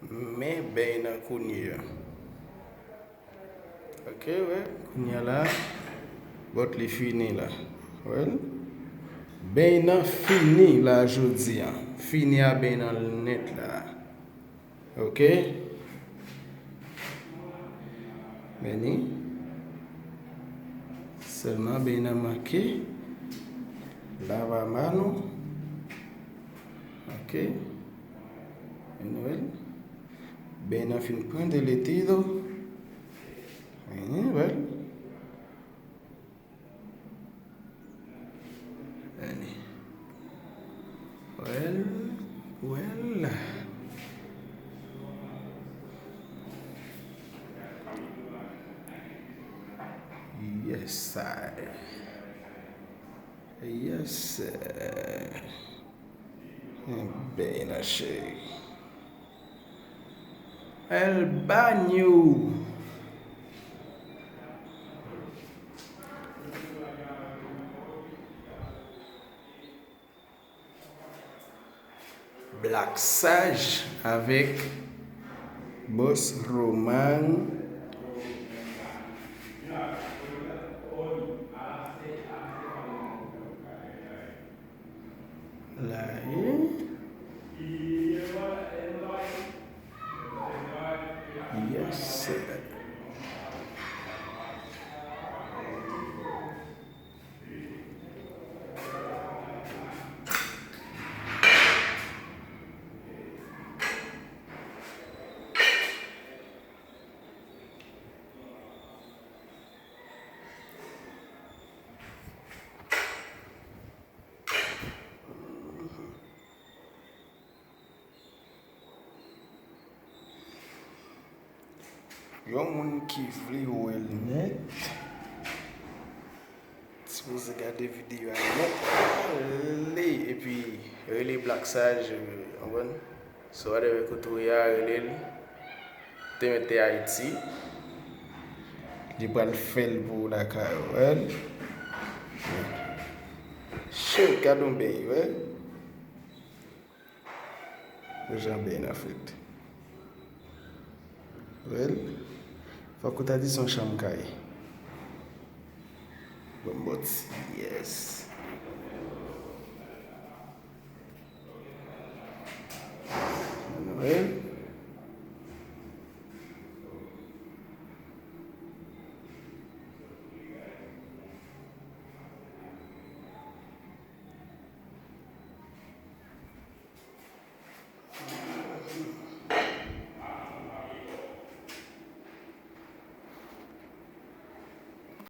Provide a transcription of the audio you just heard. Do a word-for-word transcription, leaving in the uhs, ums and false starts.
Men beny nan kounye a. Ok, wè. Kounye a la, bòt li fini la. Wè l? Beny nan fini la jodi a. Fini a beny nan nèt la. Ok? Beny. Sèlman beny nan manke. Lavamano. Ok? Beny wè l. Beny nan fin pran de letido. Beny wè l. Beny. Wè l, wè l. Yes, I. Yes, sir. Beny nan cheri. El Baño. Black Sage avèk Boss Roman. La, eh. Yes, sir. Yon moun ki vle wè l nèt, sipoze gade videyo a nèt, rele, epi rele Black Sage, ou konprann? So, whatever kote w ye a, rele l. Te mete Ayiti. Li pral fè l pou w lakay ou, wè l. Shit, gad yon beny, wè l. Yon jan beny nan fèt. Wè l. Fòk ou ta di se yon chanm kay. Bon, bon, yes.